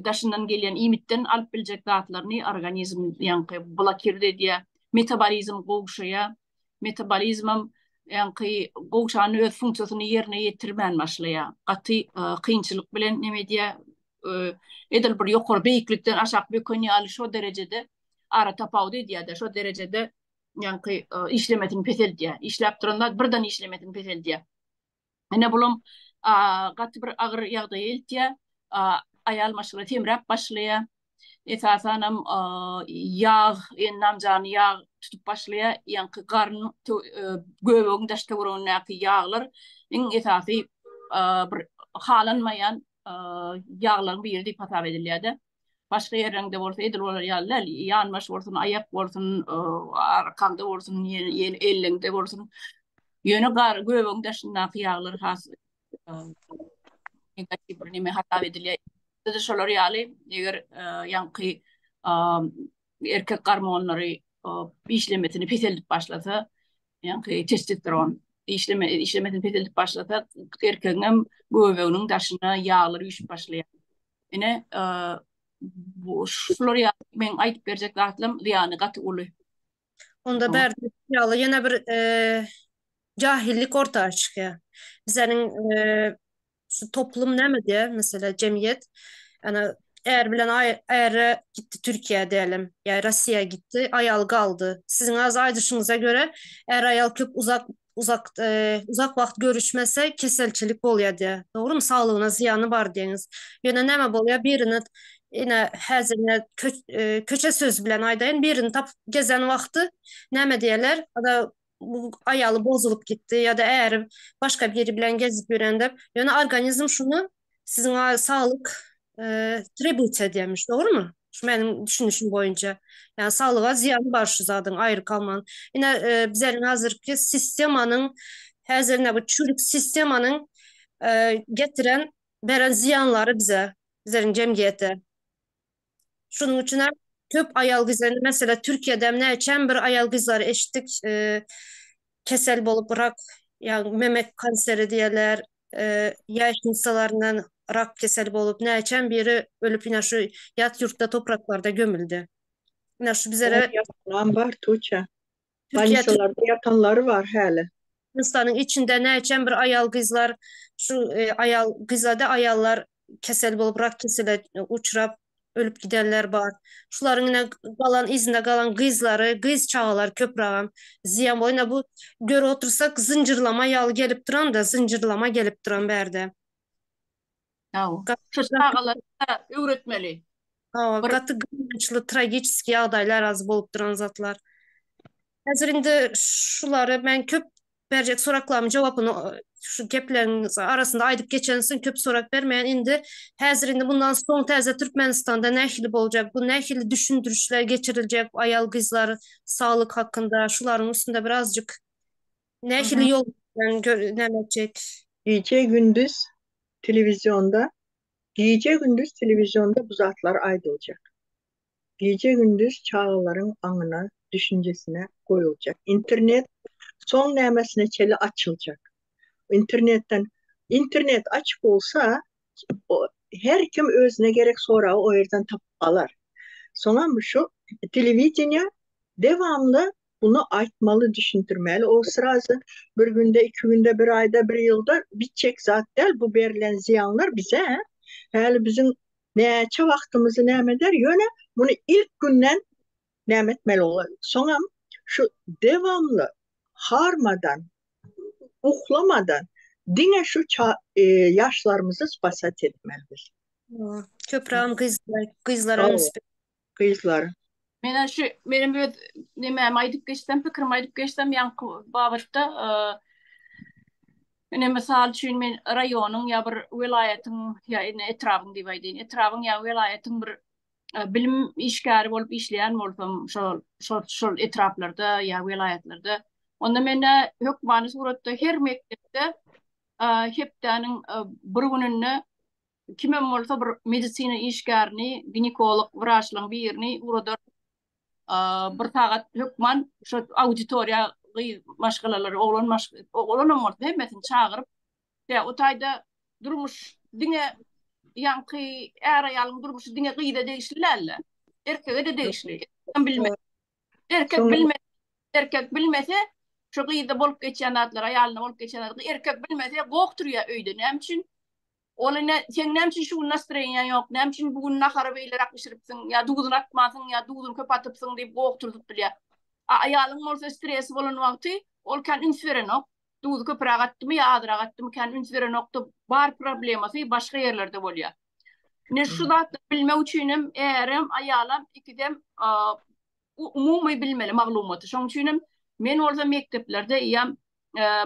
Daşyndan gelýän iýmitden alyp biljek zatlaryny organizm ýaňky blokird edýär. Metabolizm gowşaýar. Metabolizmem ýaňky gowşanda öz funksiýasyny ýerine ýetirmän başlaýar. Gaty kynçylyk bilen neme edýär. Edil bir ýokary beýiklikden aşak böken ýaly şo derejede ara tapawut edýär-de, şo derejede ýaňky işlemesini peseldýär. Işläp duran zat birden işlemesini peseldýär. Ine bulam gaty bir agyr ýagdaýa eltýär. Aýal maşgala semräp başlaýar. Esasanam ýag, endam-jany ýag tutup başlaýar. Ýaňky garyn göbegiň daş töweregindäki ýaglar iň esasy bir halanmaýan ýaglaryň biri diýip hasap edilýär-de. Başga ýerleňde bolsa edil olar ýaly däl. Ýanbaş bolsun, aýak bolsun, arkaňda bolsun, ýene elleňde bolsun. Ýöne gar göbegiň daşyndaky ýaglar has negatiw bir neme hasap edilýär. Bizde şolar ýaly, eger ýaňky erkek gormonlary işlemesini peseldip başlasa, ýaňky testosteron işleme işlemesini peseldip başlasa, erkegiň hem göbeginiň daşyna ýaglar üýşüp başlaýar. Ine, bu şular ýaly meň aýdyp berjek zatlarym zyýany gaty uly.
Onda bärde ýaly ýene bir jahillik orta çykýar. Bizleriň şu toplum näme diýär, mesela jemgyýet, ana är bilen äre gitdi Türkiýä diýelim, ýa Russiýa gitdi, aýal galdy. Siziň az aýdyşyňyza görä, är-aýal köp uzak uzak uzak wagt görüşmese keselçilik bolýar diýär. Dogrymy? Saglygyna zyýany bar diýeňiz. Ýöne näme bolýar? Birini ine häzir ine köçe sözi bilen aýdaýyn, birini tapyp gezen wagty näme diýerler? Ada bu aýaly bozulyp gitdi ýa-da äri başga biri bilen gezip ýören diýip. Ýöne organizm şuny siziň saglyk trebut edýärmiş, dogrumy? Şu meniň düşünişim boýunça. Ýani saglyga zyýany bar şu zadyň aýry kalman. Ine bizleriň hazirki sistemanyň häzir ine bu çürük sistemanyň getiren beren zyýanlary bize, bizleriň jemgyýete. Şunuň üçin hem köp aýal gyzlar, mesela Türkiýede hem näçem bir aýal gyzlary eşitdik, kesel bolup rak, ýagny memek kanseri diýerler, ýaýşnisalaryndan rak keseli bolup näçem biri ölüp ine şu ýat ýurtda topraklarda gömüldi. Ine şu bizlere
Ýatanam bar Tuça. Bolnisalarda ýatanlary bar häli.
Türkmenistanyň içinde näçem bir aýal gyzlar şu aýal gyzlarda aýallar kesel bolup rak kesele uçrap ölüp gidenler bar. Şularyň ine galan yzynda galan gyzlary, gyz çagalar köpragam zyýan bolýar. Ine bu görüp otursak zynjyrlama ýaly gelip duran da zynjyrlama gelip duran bärde.
Hawa. Şu çagalara öwretmeli.
Hawa, gaty gynançly, tragiçeskiý ýagdaýlar az bolup duran zatlar. Häzir indi şulary men köp berjek soraklarymyň jogapyny şu gepleriň arasynda aýdyp geçensiň, köp sorak bermeýän indi. Häzir indi bundan soň täze Türkmenistanda nähili boljak, bu nähili düşündirişler geçiriljek aýal-gyzlar saglyk hakynda, şularyň üstünde birazjyk nähili ýol bilen näme etjek?
Gije-gündiz telewizionda Gije-gündiz telewizionda bu zatlar aýdyljak. Gije-gündiz çagalaryň aňyna, düşünjesine goýuljak. Internet soň nämesine çeli açyljak. Internetden internet açyk bolsa, her kim özüne gerek soragy o ýerden tapyp alar. Soňam şu telewideniýe dewamly Muny aýtmaly, düşündirmeli. O srazy bir günde, iki günde, bir aýda, bir ýylda bitjek zat däl. Bu berlen zyýanlar bize häli biziň näçe wagtymyzy näme eder, ýöne muny ilk günden näme etmeli bolar. Soňam şu dewamly harmadan, uklamadan diňe şu ýaşlarymyzy spasat etmeli biz.
Köprägem gyzlar, gyzlara üns
Gyzlar.
Menä şu menem öz nemämi aýdyp geçsem, pikirimi aýdyp geçsem ýaňky babatda ine mysal üçin men raýonyň ýa bir welaýatyň ýa ine etrabyň diýip aýdaýyn, etrabyň ýa welaýatyň bir bilim işgäri bolup işleýän bolsam şol şol şol etraplarda ýa welaýatlarda onda mende hökmany suratda her mekdepde hepdäniň bir gününde kimem bolsa bir medisina işgärini, ginekolog wraçlaryň birini ugradar. Bir sagat hökman şo auditoriýa gyz maşgalalary, oglan maş oglanam bolsa hemmesini çagyryp, ýa o taýda durmuş diňe ýaňky är-aýalyň durmuşy diňe gyza degişli däl-de, erkege-de degişli. Erkegem bilmeli. Erkek bilmese, erkek bilmese, şu gyzda bolup geçýän zatlar, aýalynda bolup geçýän zatlar, erkek bilmese goh turýar öýde. Näme üçin? Ol ine, seň näme üçin şu gün nastroýeniýaň ýok, näme üçin bu gün nahary beýleräk bişiripsiň, ýa duzuny atmansyň, ýa duzuny köp atypsyň diýip goh turzup bilýär. A aýalyň bolsa stresi bolan wagty ol kän üns berenok. Duzy köpräk atdymy ýa azrak atdymy kän üns berenokda bar problemasy başga ýerlerde bolýar. Ine şu zatlary bilmek üçinem ärem, aýalam ikisem umumy bilmeli maglumaty. Şonuň üçinem men bolsa mekdeplerde eýýäm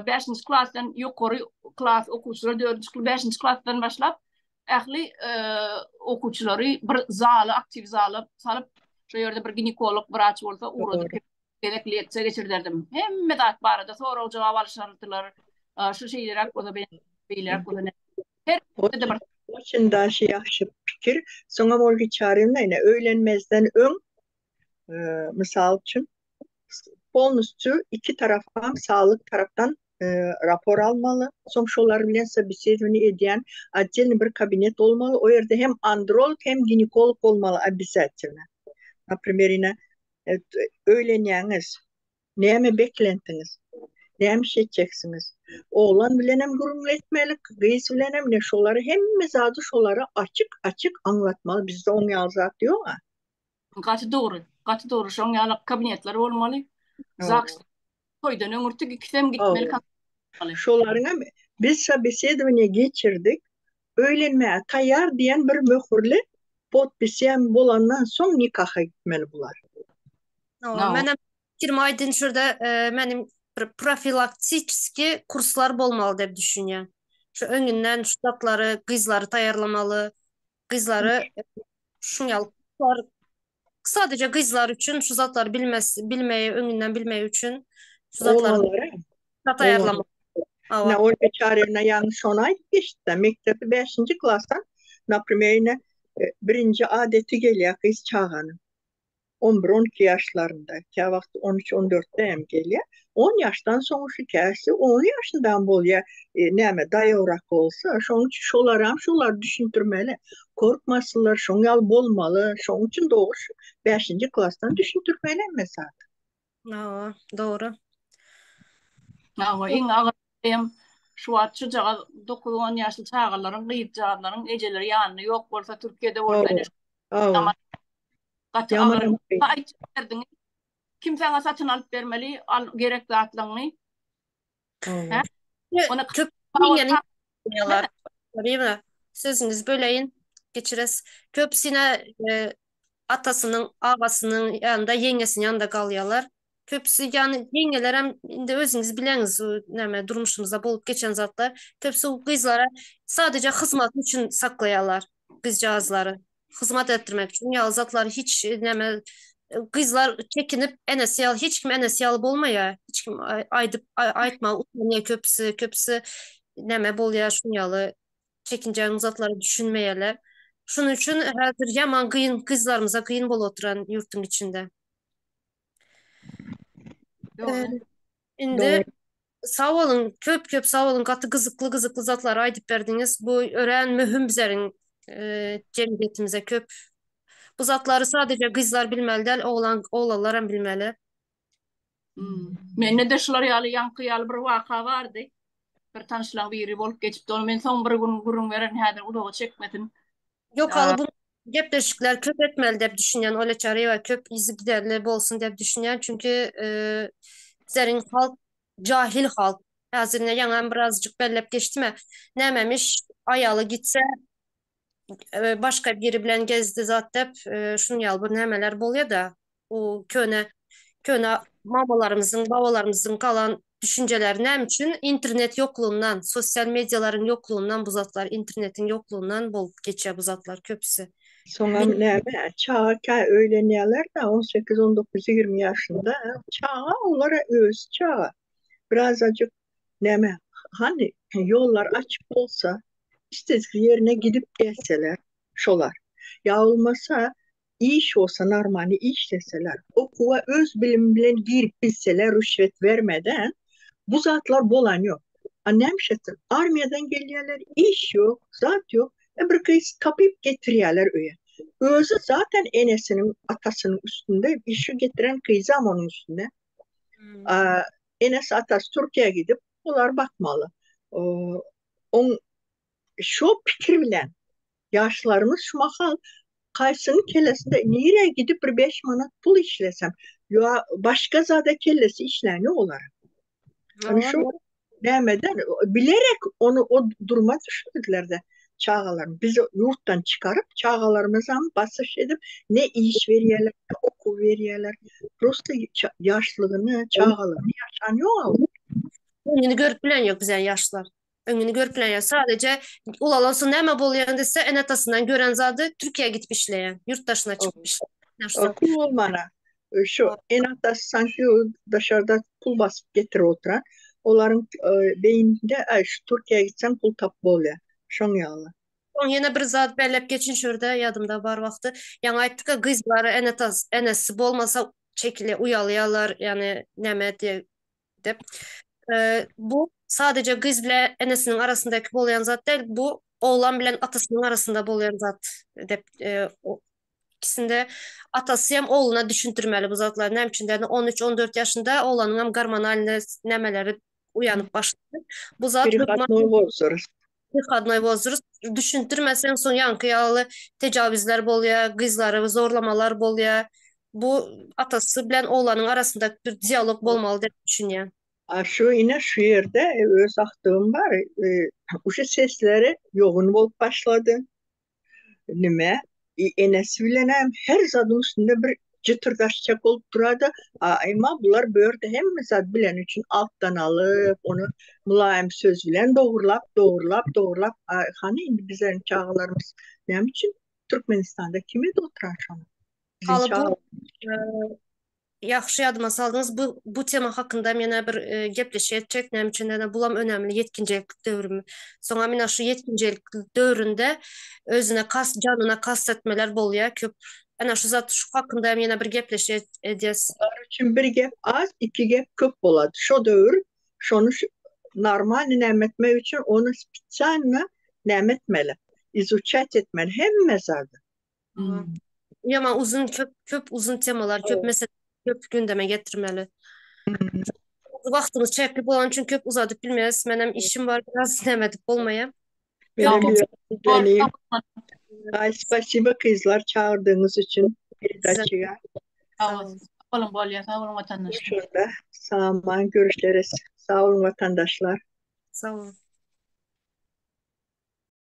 bäşinji klasdan ýokary klas okuwçylar dördünji bäşinji klasdan başlap ähli okuwçylary bir zala aktiw zala salyp şo ýerde bir ginekolog wraç bolsa ugradyp gezek leksiýa geçirderdim. Hemme zat barada sorag jogap alyşardylar. Şu şeýleräk bolsa beýleräk bolsa her bir bir
Oçin daşy ýagşy pikir. Soňam ol Giçarynda ine öýlenmezden öň mysal üçin polnusçu iki tarapam saglyk tarapdan rapor almaly. Soň şolar bilen sobesedowaniýe edýän otdelny bir kabinet bolmaly. O ýerde hem androlog hem ginekolog bolmaly obязательно. Naprimer ine öýlenýäňiz. Näme beklentiňiz? Näme iş etjeksiňiz? Oglan bilenem gürrüň etmeli, gyz bilenem, ne şolary hemme zady şolara açyk-açyk aňlatmaly. Bizde oň ýaly zat ýog-a.
Gaty dogry, gaty dogry. Şoň ýaly kabinetler bolmaly. Zaks toýdan öňürti ikisem gitmeli.
Şolaryňam biz sobesedowaniýe geçirdik. Öýlenmäge taýýar diýen bir möhürli podpisem bolandan soň nikaha gitmeli bular.
Menem pikirim aýdyn şurada meniň bir profilaktiçeskiý kurslar bolmaly dep düşünýän. Şu öňünden şu zatlary gyzlary taýýarlamaly. Gyzlary şuň ýaly kurslar Sadece gyzlar üçin şu zatlary bilmez, bilmeyi, öňünden bilmeyi üçin şu zatlary
Oglanlara.
taýýarlamak.
Hawa. Ne Olga Çaryýewna ýaňy şony aýdyp geçdi-de, mekdepde bäşinji klasdan, naprimer, ine, birinji adeti gelýär gyz çaganyň. On bir, on iki ýaşlarynda, käwagt on üç, on dörtde hem gelýär. On ýaşdan soň şu käsi on ýaşyndam bolýar, näme, daýawrak bolsa, şonuň üçin şolaram şolary düşündirmeli. Korkmasynlar, şoň ýaly bolmaly, şoň üçin dogry şu bäşinji klasdan düşündirmeli hemme zady.
Hawa, dogry.
Hawa, iň agyr hem şu wagt şujagaz dokuz-on ýaşly çagalaryň, gyzjagazlaryň ejeleri ýanynda ýok bolsa, Türkiýede bolsa ine şu
Hawa.
gaty agyr. Aýtjak derdiňi kim saňa satyn alyp bermeli, al gerek zatlaryňy.
Hä?
Ony
Köp Riva, sözüňizi böleýin, geçires. Köpüsine e, atasynyň, agasynyň ýanynda, ýeňňesiniň ýanynda galýarlar. Köpüsi ýany ýeňňelerem indi özüňiz bileňiz, näme durmuşymyzda bolup geçen zatlar. Köpüsi gyzlara sadece hyzmat üçin saklaýarlar gyzjagazlary. Hyzmat etdirmek üçin ýaly zatlary hiç näme gyzlar çekinip enesi ýaly hiç kim enesi ýaly bolmaýar. Hiç kim aýdyp aýtmaga utanýar köpüsi, köpüsi näme bolýar şuny ýaly çekinjeň zatlara düşünmeýärler. Şunuň üçin häzir ýaman kyn gyzlarymyza kyn bolup oturan ýurtuň içinde.
Dogry.
Indi sag boluň, köp köp sag boluň, gaty gyzykly gyzykly zatlary aýdyp berdiňiz. Bu örän möhüm bizleriň jemgyýetimize köp. Bu zatlary sadece gyzlar bilmeli däl, oglan oglanlar hem bilmeli.
Mende-de şular ýaly ýaňky ýaly bir waka bardy. Bir tanyşlaň biri bolup geçipdi. Ony men soň bir gün gürrüň bererin, häzir uzaga çekmesin.
Ýok aly bu gepleşikler köp etmeli dep düşünýän Olya Çaryýewa köp yzygiderli bolsun dep düşünýän çünki bizleriň halk jahil halk häzir ine ýaňam birazjyk belläp geçdimä nämemiş aýaly gitse başga biri bilen gezdi zat dep şunuň ýaly bir nämeler bolýada o köne köne mamalarymyzyň babalarymyzyň galan düşünjeleri näme üçin internet ýoklugyndan sosial medialaryň ýoklugyndan bu zatlar internetiň ýoklugyndan bolup geçýär bu zatlar köpüsi.
Soňam näme çaga öýlenýärler-de 18, 19, 20 ýaşynda çaga olara özi çaga. Birazajyk näme hany ýollar açyk bolsa istedikli ýerine gidip gelseler şolar. Ýa bolmasa iş bolsa normany işleseler, okuwa öz bilimi bilen girip bilseler rüşwet bermeden bu zatlar bolan ýok. A nämişesin armiýadan gelýärler iş ýok, zat ýok, e bir gyz tapyp getirýärler öýe. Özi zaten enesiniň atasynyň üstünde işi getiren gyzam onuň üstünde. A enesi atasy Türkiýä gidip olar bakmaly. Oň şo pikir bilen Ýaşlarymyz şu mahal kaýsynyň kellesinde nirä gidip bir beş manat pul işlesem, ýa başga zada kellesi işlänok olaryň. Ýani şu nämeden bilerek ony o duruma düşürdiler-de çagalaryny. Bizi ýurtdan çykaryp çagalarymyzam basyş edip ne iş berýärler, ne okuw berýärler. Prosta ýaşlygyny, çagalygyny ýaşan ýok.
Öňüni görüp bilen ýok bize ýaşlar. Öňüni görüp bilen ýok. Sadece ulalansoň näme bolýan diýse, ene-atasyndan gören zady Türkiýä gidip işleýän, ýurt daşyna çykyp işleýän.
Pul bolmana. Şu ene-atasy sanki daşarda pul basyp getirip oturan. Olaryň beýninde aý şu Türkiýä gitseň pul tapyp bolýar. Şoň ýaly.
Soň ýene bir zat belläp geçin şu ýerde ýadymda bar wagty. Ýaňy aýtdyk-a gyzlary ene-atasy enesi bolmasa çekilýär, uýalýarlar, ýagny näme diýip Dep. Bu sadece gyz bile enesiniň arasyndaky bolýan zat däl, bu oglan bilen atasynyň arasynda bolýan zat dep. İkisinde atasy hem ogluna düşündirmeli bu zatlary. Näme üçin diýende 13-14 ýaşynda oglanyň hem gormonalny nämeleri uýanyp başlady. Bu zat hökman
Переходной возраст.
Переходной возраст düşündirmeseň soň ýaňky ýaly tejawüzler bolýar, gyzlary zorlamalar bolýar. Bu atasy bilen oglanyň arasynda bir dialog bolmaly diýip düşünýän.
A şu ine şu ýerde öz agtygym bar. Uje sesleri ýogyn bolup başlady. Nime, enesi bilenem her zadyň üstünde bir jytyrdaşjak bolup durady. A emma bular bu ýerde hemme zady bileni üçin altdan alyp, ony mylaýym söz bilen dogrulap, dogrulap, dogrulap, a hany indi bizleriň çagalarymyz näme üçin Türkmenistanda kim edip oturan şony? Biziň
Haly bu
çagalarymyz.
Ýagşy ýadyma saldyňyz. Bu bu tema hakynda hem ýene bir gepleşik etjek. Näme üçin diýende bulam önemli ýetginjeklik döwrümi. Soňam ine şu ýetginjeklik döwründe özüne kast janyna kast etmeler bolýar köp. Ene şu zat şu hakynda hem ýene bir gepleşik edýäs.
Olar üçin bir gep az, iki gep köp bolady. Şo döwür şony normalny näme etmek üçin ony spesialno näme etmeli, izuçat etmeli hemme zady.
Ýaman uzyn köp köp uzyn temalar köp mesele köp gündeme getirmeli. Wagtymyz çäkli bolany üçin köp uzadyp bilmeris. Menem işim bar biraz näme edip bolmaýar.
Menem Ay spasibo gyzlar çagyrdygyňyz üçin peredaçyga.
Sag boluň bolýa sag boluň watandaşlar.
Şonda sag aman görüşeris. Sag boluň watandaşlar.
Sag boluň.